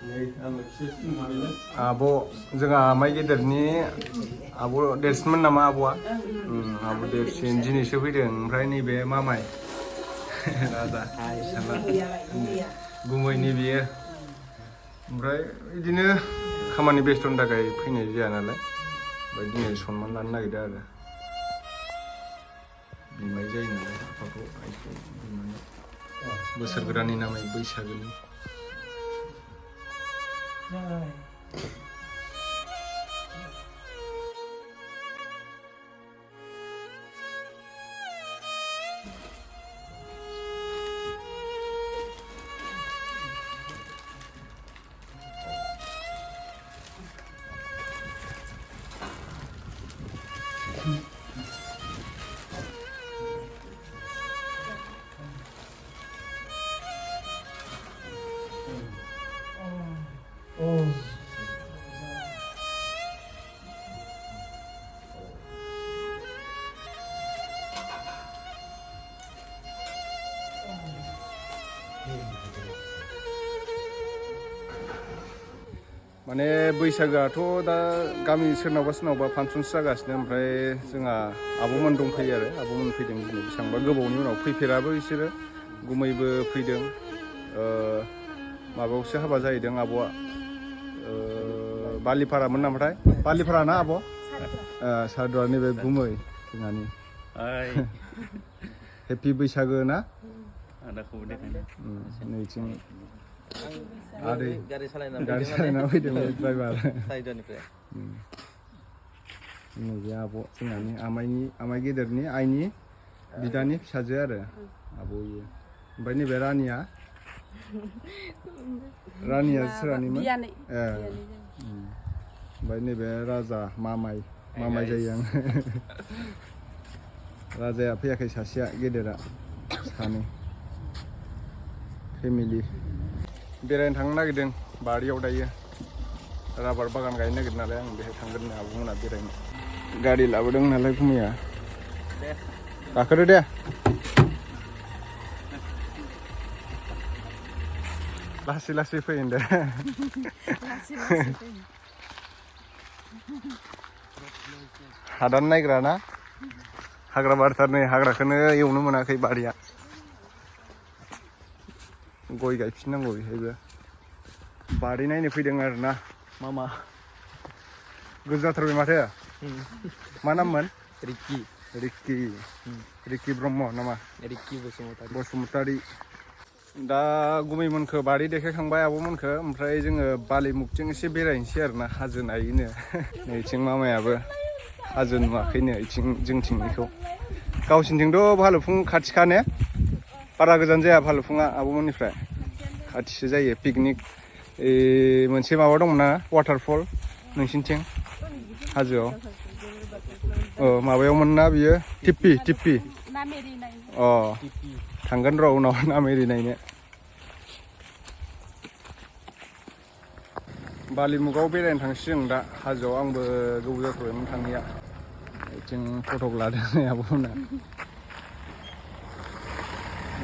आब' जोंहा माइ गेदेरनि आब' देरसिनमोन नामा आब'आ? आब' देरसिन दिनैसो फैदों। ओमफ्राय नैबे मामाय राजा गुमैनि बियो। ओमफ्राय बिदिनो खामानि बेस्थ'नि थाखाय फैनाय जाया नालाय, ओमफ्राय दिनै सनमान लानो नागिरदों आरो बिमाय जायो नालाय आफाखौ आइखौ बिमानो बोसोर गोदाननि नामै बैसागोनि। माने बैसागोआथ' दा गामि सोरनावबा सोरनावबा फांसनसो जागासिनो। ओमफ्राय जोंहा आब'मोन दंफैयो आरो आब'मोन फैदों दिनै बेसेबांबा गोबावनि उनाव फैफेराबो बिसोरो। गुमैबो फैदों। माबायावसो हाबा जाहैदों आब'आ, बालिपारामोन नामाथाय? बालिपारा ना आब'? सारदुवार नैबे गुमै जोंहानि। हेपि बैसागो ना? नैथिं आदै गारि सालायना फैदों ड्राइभार साइडनिफ्राय। नैबे आब' जोंहानि आमाइ गेदेरनि आइनि बिदानि फिसाजो आरो आब' इयो। ओमफ्राय नैबे रानिया सोरानिमोन? ओमफ्राय नैबे राजा मामाय जायो आं। राजाया फैयाखै सासेया गेदेरा, सानै फेमिलि बेरायनो थांनो नागिरदों बारियाव दायो। राबार बागान गायनो नागिरदों नालाय आं बेहाय थांगोन होनना आब'मोनहा बेरायनो। गारि लाबोदों नालाय गुमैया। गाखोदो दे। लासै लासै फै होनदो। हादान नायग्रा ना? हाग्रा बारिथार नै, हाग्राखौनो एवनो मोनाखै बारिया। गय गायफिननांगौ बेहायबो। बारि नायनो फैदों आरोना मामा। गोजाथारबाय माथो। मा नाममोन? रिक्कि ब्रह्म नामा? रिक्कि बसुमतारी। दा गुमैमोनखौ बारि देखायखांबाय आब'मोनखौ। ओमफ्राय जोङो बालिमुखजों एसे बेरायनोसै आरोना, हाजो नायैनो। नैथिं मामायाबो हाजो नुवाखैनो इथिं जोंथिंनिखौ। गावसिनिथिंथ' भालुफुं खाथिखा ने? बारा गोजान जाया भालुफुङा आब'मोननिफ्राय, खाथिसो जायो। पिकनिक मोनसे माबा दंमोन ना वाटारफल नोंसिनिथिं हाजोआव? माबायावमोन ना बियो? टिप्पि। थांगोन र' उनाव नामेरि नायनो। बालिमुगाव बेरायनो थांसिगोन दा हाजोआव। आंबो गोबाव जाथारबायमोन थाङैया। बिथिं फटक लादों आब'मोनहा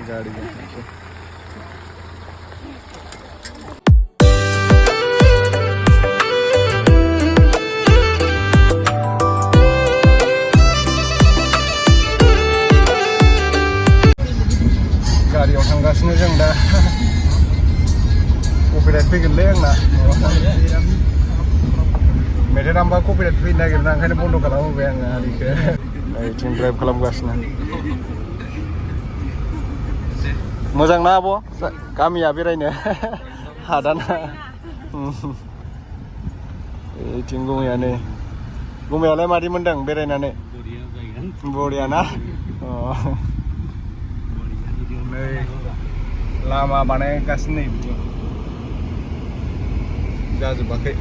गारिजों थांसै। गारियाव थांगासिनो जों दा। कपिराइट फैगोनलै आंना। मेथाइ दामबा कपिराइट फैनो नागिरना, ओंखायनो बन्द' खालामहोबाय आङो आरिखौ। ओइथिं ड्राइभ खालामगासिनो। मोजां ना आब' गामिया बेरायनो? हादाना। ओइथिं गुमैयानो। गुमैयालाय मादि मोनदों बेरायनानै? बरिया ना? नै लामा बानायगासिनो नै बिथिं जाजोबाखै।